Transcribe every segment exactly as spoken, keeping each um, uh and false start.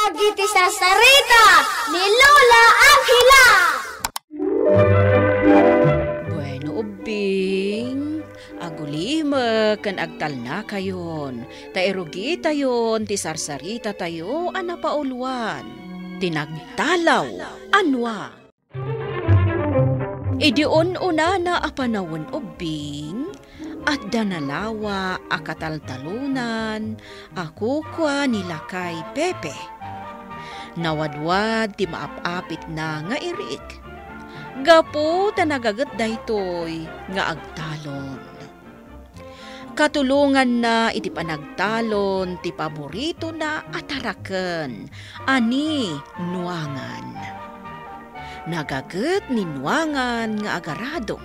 Dagiti sarsarita ni Lola Angela. Bueno, ubbing, agulimek ken agtalnakayon, ta irugitayon ti sarsarita tayo a napauluan, ti nagtalaw a nuang. Idi un-unana a panawen ubbing, adda nalawa a kataltalonan a kukua ni Lakay Pepe. Nawadwad ti maap-apitna nga irik. Gapu ta nagaget daytoy nga agtalon. Katulonganna iti panagtalon ti paboritona a taraken a ni Nuangan. Nagaget ni Nuangan nga agarado.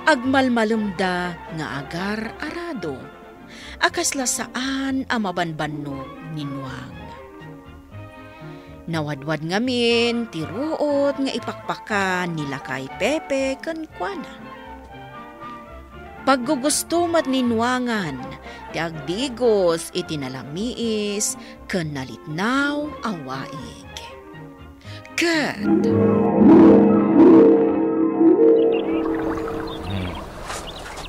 Agmalmalemda nga agar-arado a kasla saan a mabanbannog ni Nuang. Nawadwad ngamin ti ruot nga ipakpakan ni Lakay Pepe kenkuana. Paggugusto met ni Nuangan ti agdigos iti nalamiis ken nalitnaw a waig. Ket Hmm.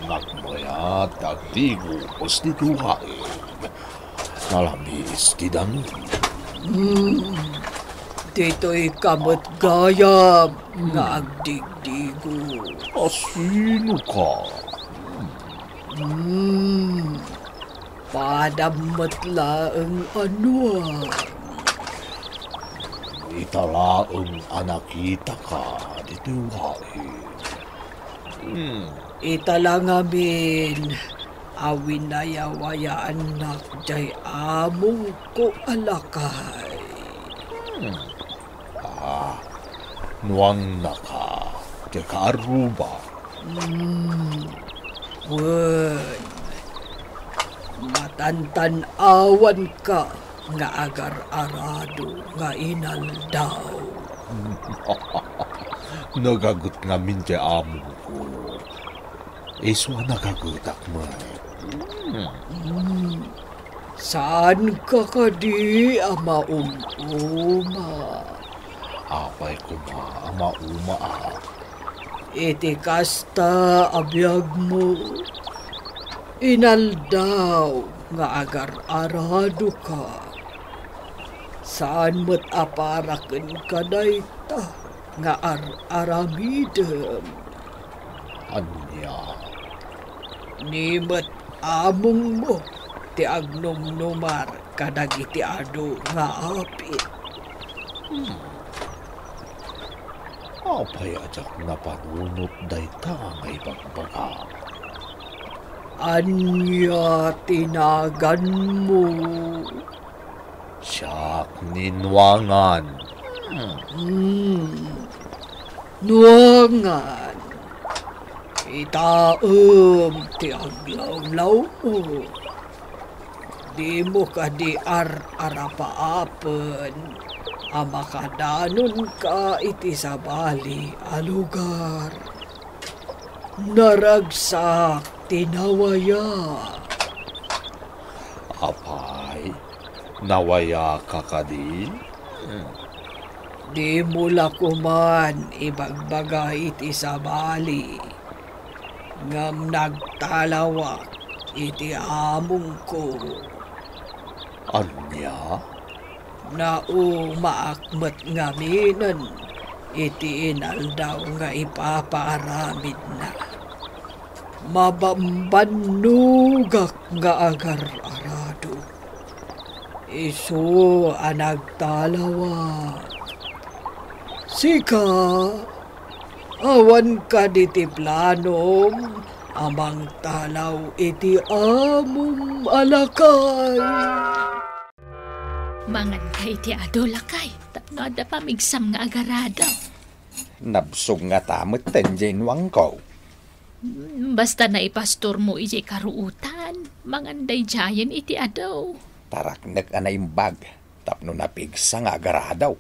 Nagmayat ti agdigos ti waig. Nalamiis ti danum. Hmm. Ditoy ka met gayam nga agdigdigo. Asino ka? Hmm. Padam met laeng a Nuang. Ita laeng a nakitaka ditoy waig. Hmm. Ita la ngamin a winayawayaannak diay amongko a lakay. Hmm. Ah, Nuangnaka ti kaarruba. Hmm, wen, matantan-awanka nga agar-arado nga inaldaw. Nagaget ngamin ti amongko. Isu a nagagetak met. Hmm. Saanka kadi a maum-uma? Apay koma a maumaak? Iti kasta a biagmo, inaldaw nga agar-aradoka. Saan met a para kenka dayta nga ar-aramidem. Ania? Ni met amongmo ti agnumnumar kadagiti adu nga apit. Hmm. Apay a diak napanunot dayta nga ibagbaga? Ania ti naganmo? Siak ni Nuangan. Hmm. Hmm. Nuangan, itaem ti aglawlawmo. Dimo kadi ar-arapaapen a makadanonka iti sabali a lugar? Naragsak ti nawaya. Apay, nawayaka kadi? Dimo la koman ibagbaga iti sabali, ngem nagtalawak iti amongko. Ania? Naumaak met ngaminen iti inaldaw nga ipapaaramidna. Mabambannogak nga agar-arado. Isu a nagtalawak. Sika, awan kadi ti planom a mangtalaw iti amom a lakay? Manganka iti adu, lakay, tapno adda pamigsam nga agarado. Nabsog ngata metten diay nuangko. Basta naipastormo idiay karuotan, mangan daydiayen iti adu. Taraknek a naimbag tapno napigsa nga agarado.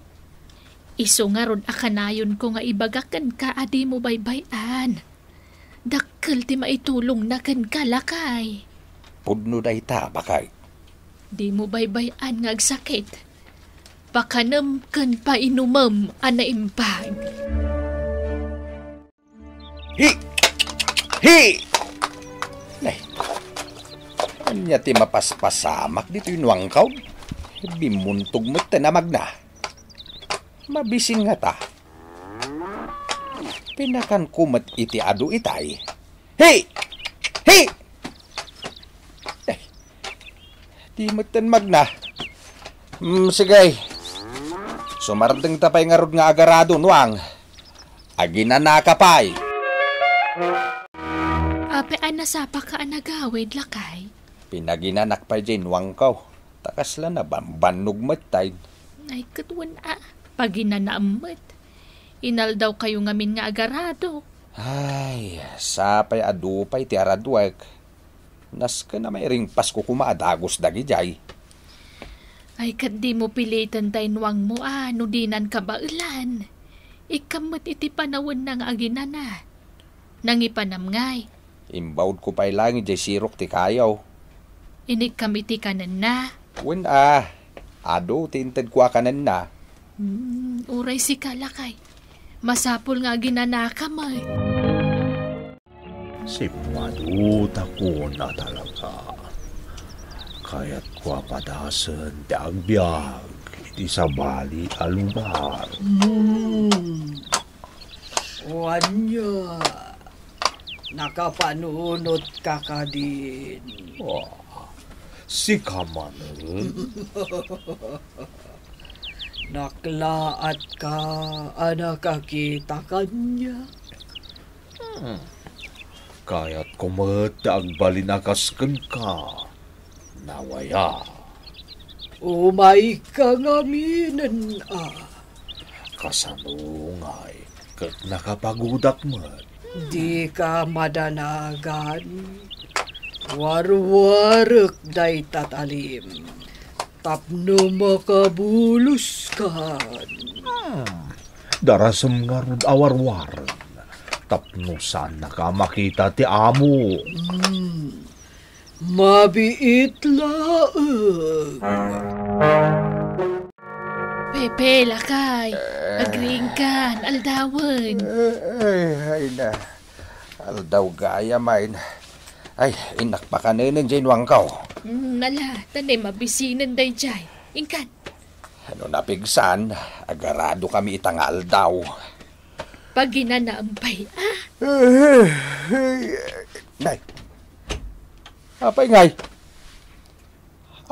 Isu ngarud a kanayonko nga ibaga kenka a dimo baybay-an. Dakkel ti maitulongna kenka, lakay. Pudno dayta, baket. Dimo baybay-an nga agsakit. Pakanem ken painumem a naimbag. Hi! Hi! Nay, ania ti mapaspasamak ditoy nuangkaw? Bimmuntog met ti namagna. Mabisin ngata. Pinakanko met iti adu itay. Hi! Hi! Ay, di met ten magna. Mm, sige. Sumardeng ta pay ngarud nga agarado, nuang. Aginanaka pay. Apay a nasapaka a nagawid, lakay? Pinaginanak pay jay nuangko. Ta kasla nabambannog met tay. Ay, ket wen a, paginanaem met. Inaldawkayo ngamin nga agarado. Ay, sapay adu pay ti araduek. Nasken a mairingpasko koma a dagus dagijay. Ay, ket dimo piliten tay nuangmo a no dinan kabaelan. Ikkam met iti panawenna nga aginana. Nangipanam ngay? Imbaudko pay laeng idiay sirok ti kayo. Inikkam iti kanenna? Wen a, adu ti intedko a kanenna. Hmm, uray sika, lakay. Masapul nga aginanaka met. Simmadutakon a talaga. Kayatko a padasen ti agbiag iti sabali a lugar. Hmm. O ania, nakapanunotka kadin? Ah, sika manen? Naklaatka a nakakita kaniak? Hmm. Kayatko met ti agbalin a kas kenka. Nawaya. Umayka ngaminen a. Kasano ngay ket nakapagudak met? Dika madanagan. Warwarek dayta talim tapno makabuloskan. Hmm. Darasem ngarud a warwaren tapno saannaka a makita ti amo. Hmm. Mabiit laeng. Pepe, lakay. Eh. Agriingkan, aldawen. Eh, ay, ay na. Aldaw gayam, ay. Ay, innak pakanenen jay nuangkaw. Mm, ala, ta ne mabisinen dayjay. Inkan. Ano napigsan, agarado kami ita nga aldaw. Paginanaem pay, ah? Eh, eh, nay. Apay ngay?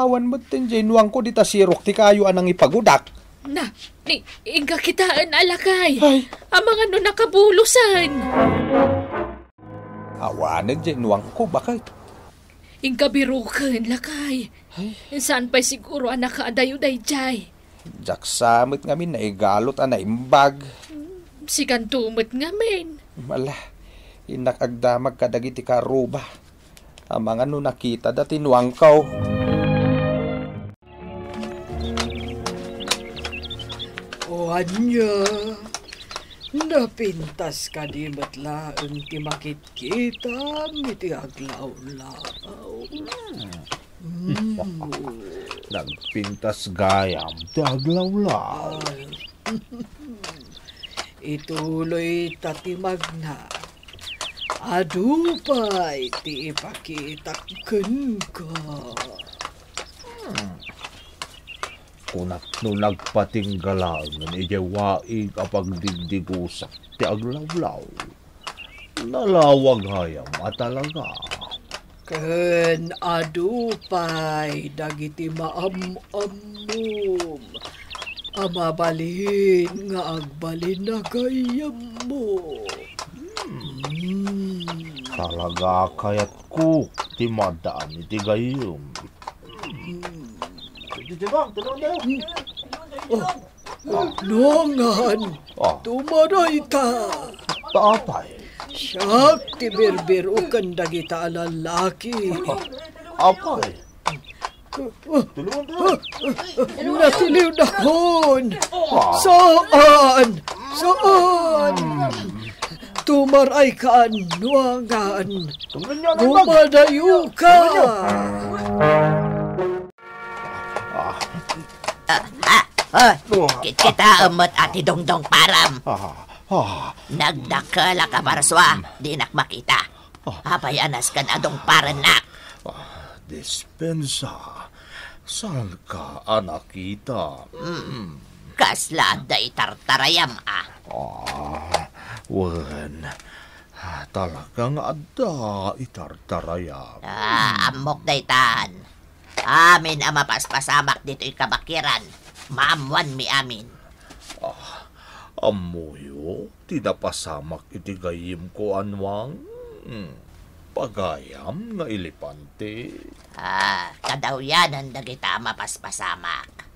Awan met ten jay nuangko dita sirok ti kayo a nangipagudak. Na, ni, inka kitaen a lakay. Ay. Amangan no nakabulosen. Awanen jay nuangko, baket. Inka biroken, lakay. Ay. Saan pay siguro a nakaadayo dayjay? Diak sa met ngamin naigalot a naimbag. Sikanto met ngamin. Ala, innak agdamag kadagiti karuba. Amangan no nakitada ti nuangko. O ania, napintas kadi met laeng ti makitkitam iti aglawlaw? Hmm. Mm. Nagpintas gayam ti aglawlaw. Ay. Ituloy ta ti magna. Adu pay ti ipakitak kenka. Hmm. Kunak no nagpatingga laengen idiay waig a pagdigdigusak ti aglawlaw. Nalawa gayam a talaga. Ken adu pay dagiti maam-ammom a mabalin nga agbalin a gayyemmo. Hmm. Hmm. Talaga kayatko ti maadaan iti gayyem. Hmm. Oh. Nuangan, ah, tumarayta. Ta apay? Siak ti birbiro ken dagita a lallaki. Apay? Natiliwdakon. Ah. Saan? Saan? Tumarayka, nuangan. Tumulong niyo, Nay Mag. Gumadayoka. Tumulong niyo. Ah. Ah, ah, Ah, kitkitaem met a ti dungdungparem. Ah, ah. Nagdakkelak a parsua, dinak makita. Ah. Apay a nasken a dungparennak? Ah, dispensa. Saanka a nakita? Hmm. Kasla adda itartarayam a? Ah, wen. Ah, talaga nga adda itartarayam. Ah, ammok daytan. Amin a mapaspasamak ditoy kabakiran, maammoanmi amin. Ah, ammoyo ti napasamak iti gayyemko, Anuang? Hmm. Pagayam nga elepante. Ah, kadawyanan dagita a mapaspasamak.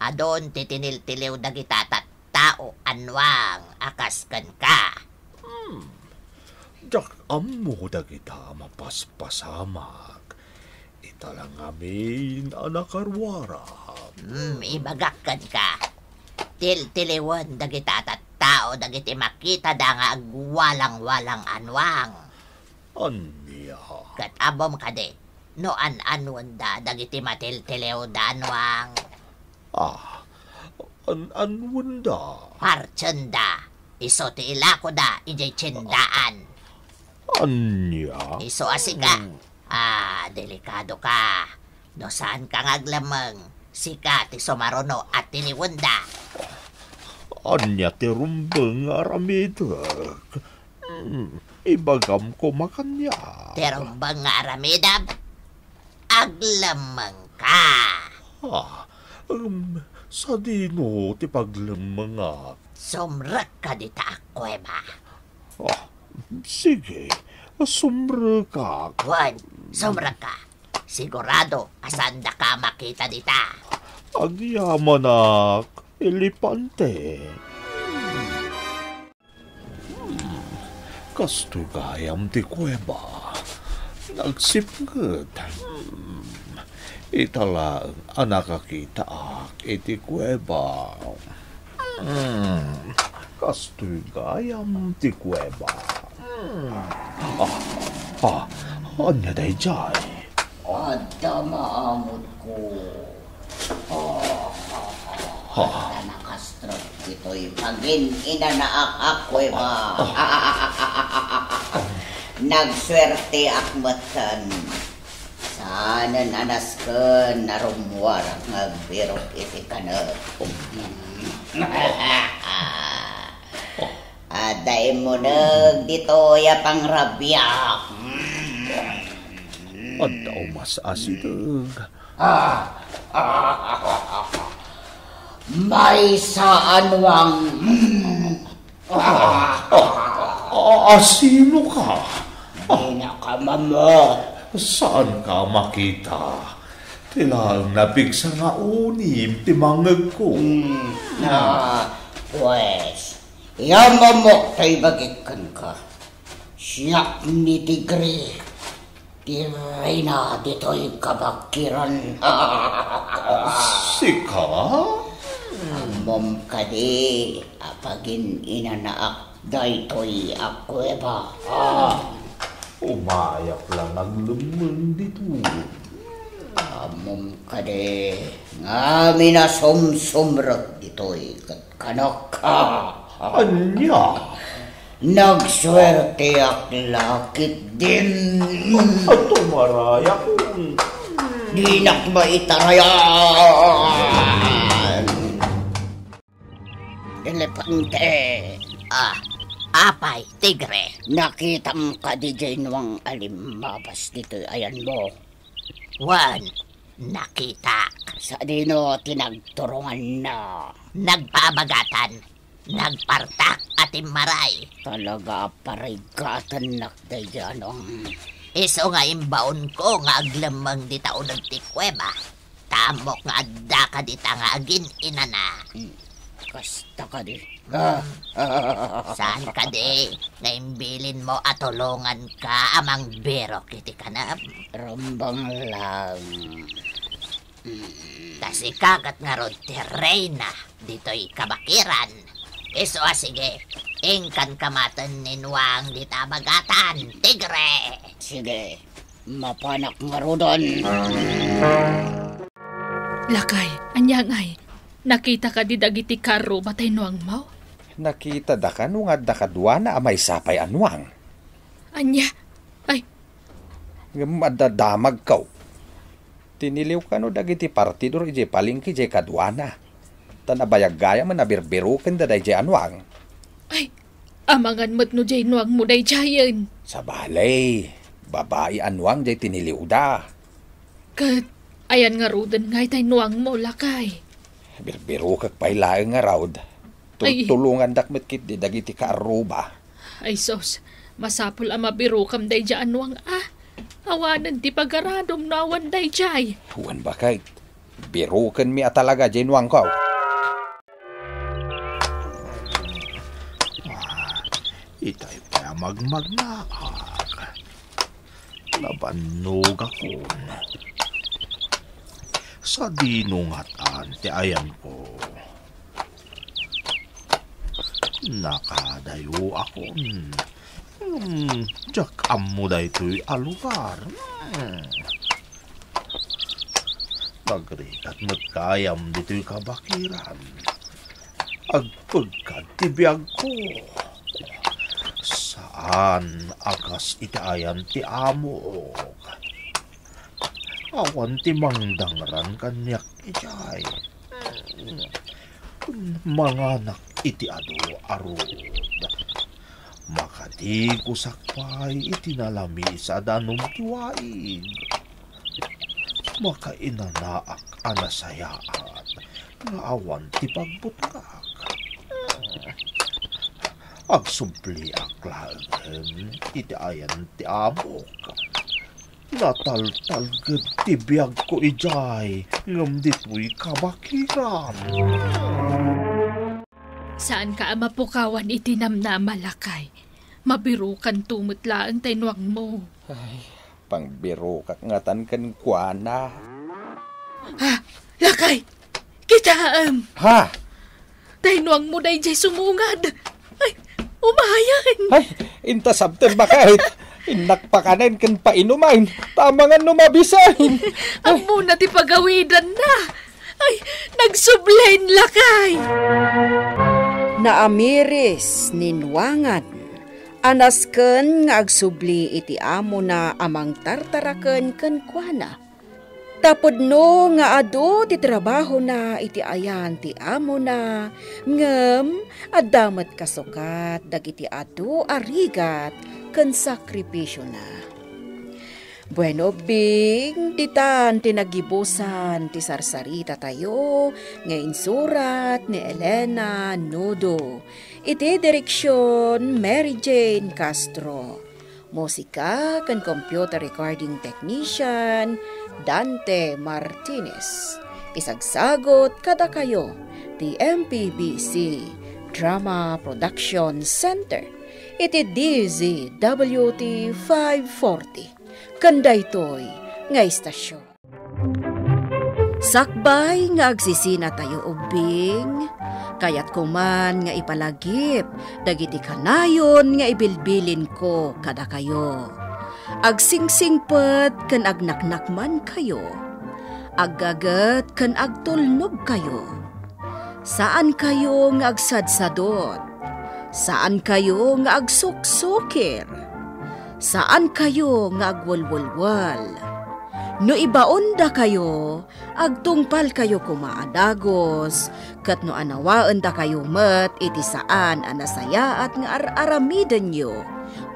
Adun ti tiniltiliw dagita tattao, Anuang, a kas kenka. Hmm. Diak ammo dagita a mapaspasamak. Ita la ngamin a nakaruaram. Hmm, ibagak kenka. Tiltiliwen dagita a tattao dagiti makitada nga agwalangwalang, Anuang. Ania? Ket ammom kadi no an-anuenda dagiti matiltiliwda, Anuang? Ah, an-anuenda? Partienda. Isu ti ilakoda idiay tiendaan. Ania? Isu a sika. Hmm. Ah, delikadoka. No saanka nga aglemmeng, sika ti sumaruno a tiliwenda. Ania ti rumbeng nga aramidek? Hmm, ibagam koma kaniak. Ti rumbeng nga aramidem? Aglemmengka. Ah, um, sadino ti paglemmengak? Sumrekka dita a kuweba. Ah, sige, sumrekak. Wen, sumrekka. Sigurado a saandaka a makita dita. Agyamanak, elepante. Hmm, kastoy gayam ti kuweba. Nagsipnget. Hmm, ita laeng a nakakitaak iti kuweba. Hmm, kastoy gayam ti kuweba. Hmm. Ah, ah, ania daydiay? Adda maamutko. Ah, ah, ah. Ah. Adda nakastrek ditoy pagin-inanaak a kuweba. Ah. Nagsuerteak metten. Saanen a nasken a rummuarak nga agbirok iti kanek. Adda immuneg ditoy a pangrabiak. Adda umas-asideg. Ah! Maysa, Anuang. Ah, ah, ah, ah, sinoka? Dinaka mammo. Saanka makita? Ti laeng napigsa nga unim ti mangngegko. Hmm. Ah, pues, iyammok ta ibagik kenka. Siak ni Tigre. Ti reyna ditoy kabakiran. Sika? Ammom kadi a pagin-inanaak daytoy a kuweba? Ah. Umayak la nga aglemmeng ditoy. Ammom kadi nga amin a sumsumrek ditoy ket Kanak, ah, ania? Nagsuerteak la ketdin. Ato marayak. Dinak maitarayan. Elepante. Ah, apay, Tigre? Nakitam kadi diay nuang a limmabas ditoy ayanmo? Wen, nakitak. Sadino ti nagturonganna? Nagpaabagatan. Nagpartak a timmaray. Talaga a parigatennak daydi a nuang. Isu nga imbaonko nga aglemmeng dita uneg ti kuweba. Ta ammok nga addaka dita nga agin-inana. Hmm. Kasta kadi. Ah. Saan kadi nga imbilinmo a tulonganka a mangbirok iti kanem? Rumbeng lang. Hmm. Ta sika ket ngarud ti reyna ditoy kabakiran. Isu a sige, inkanka maten ni nuang dita abagatan, Tigre. Sige. Mapanak ngaruden. Lakay, ania ngay? Nakita kadi dagiti kaarruba tay nuangmo? Nakita daka no nga adda kaduana a maysa pay a nuang. Ania? Ay. Ngem adda damagko. Tiniliw kano dagiti partidor idiay palengke diay kaduana. Ta nabayag gayam a nabirbirokenda daydiay a nuang. Ay, amangan met no diay nuangmo daydiayen. Sabali, babai a nuang diay tiniliwda. Ket ayan ngaruden ngay tay nuangmo, lakay? Birbirokek pay laeng ngarud. Ay. Tultulongandak met ketdi dagiti kaarruba. Ay sus, masapul a mabirokam daydiay a nuang a. Awanen ti pagaradom no awan daydiay. Wen, baket. Birokenmi a talaga diay nuangko. Ah, itay pay a magmagnaak. Nabannogakon. Sadino ngatan ti ayanko? Nakadayoakon. Hmm, diak ammo daytoy a lugar. Hmm. Nagrigat met gayam ditoy kabakiran. Agpegkad ti biagko. Saan a kas iti ayan ti amok. Awan ti mangdangran kaniak idiay. Manganak iti adu a rud. Makadigusak pay iti nalami sa danum ti waig. Makainanaak a nasayaat nga awan ti pagbutngak. Agsubliak laeng iti ayan ti amok. Nataltalged ti biagko idiay ngem ditoy kabakiran. Saanka a mapukawan iti namnama, lakay. Mabirokanto met laeng tay nuangmo. Ay, pangbirokak ngatan kenkuana. Ah, lakay! Kitaem! Ha? Tay nuangmo daydiay sumungad. Ay, umayen. Ay, inta sabten, baket. Innak pakanen ken painumen. Tamangan no mabisen. Ammona ti pagawidanna. Ay, nagsublen, lakay. Naamiris ni nuangan a nasken nga agsubli iti amona a mangtartaraken kenkuana. Ta pudno nga adu ti trabahona iti ayan ti amona, ngem adda met kasukat dagiti adu a rigat ken sakripisiona. Bueno, Bing, ditan ti nagibusan ti sarsarita tayo nga insurat ni Elena Nudo. Iti direksyon, Mary Jane Castro. Musika ken computer recording technician, Dante Martinez. Isagsagot kadakayo ti M P B C Drama Production Center iti D Z W T five forty. Ken daytoy nga istasyon. Sakbay nga agsisinatayo ubbing, kayatko man nga ipalagip dagiti kanayon nga ibilbilinko kadakayo. Agsingsingpet ken agnaknakmankayo. Aggaget ken agtulnogkayo. Saankayo nga agsadsadot. Saankayo nga agsuksukir. Saankayo nga agwelwelwel. No ibaondakayo, agtungpalkayo koma a dagus, ket no anawaendakayo met iti saan a nasayaat nga ar-aramidenyo,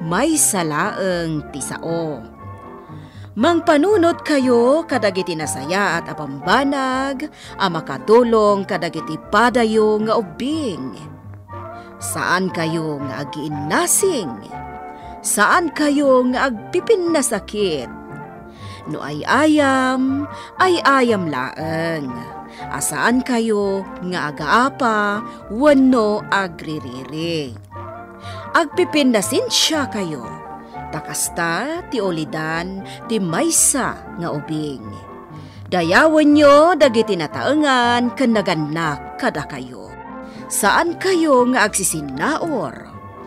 maysa laeng ti sao. Mangpanunotkayo kadagiti nasayaat a bambanag a makatulong kadagiti padayo nga ubbing. Saankayo nga agiinnasing. Saankayo nga agpipinnasakit. No ay-ayam, ay-ayam laeng. A saankayo nga agaapa wenno agririri. Agpipinnasensiakayo, ta kasta ti ulidan ti maysa nga ubing. Dayawenyo dagiti nataengan ken nagannak kadakayo. Saankayo nga agsisinnaur,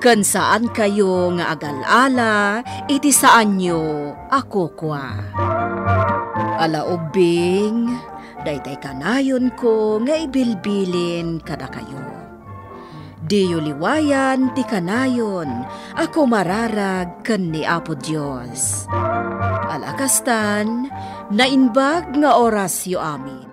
ken saankayo nga agal-ala iti saanyo a kukua. Ala ubbing, daytay kanayonko nga ibilbilin kadakayo. Diyo liwayan ti kanayon a kumararag ken ni Apo Dios. Ala kastan, naimbag nga orasyo amin.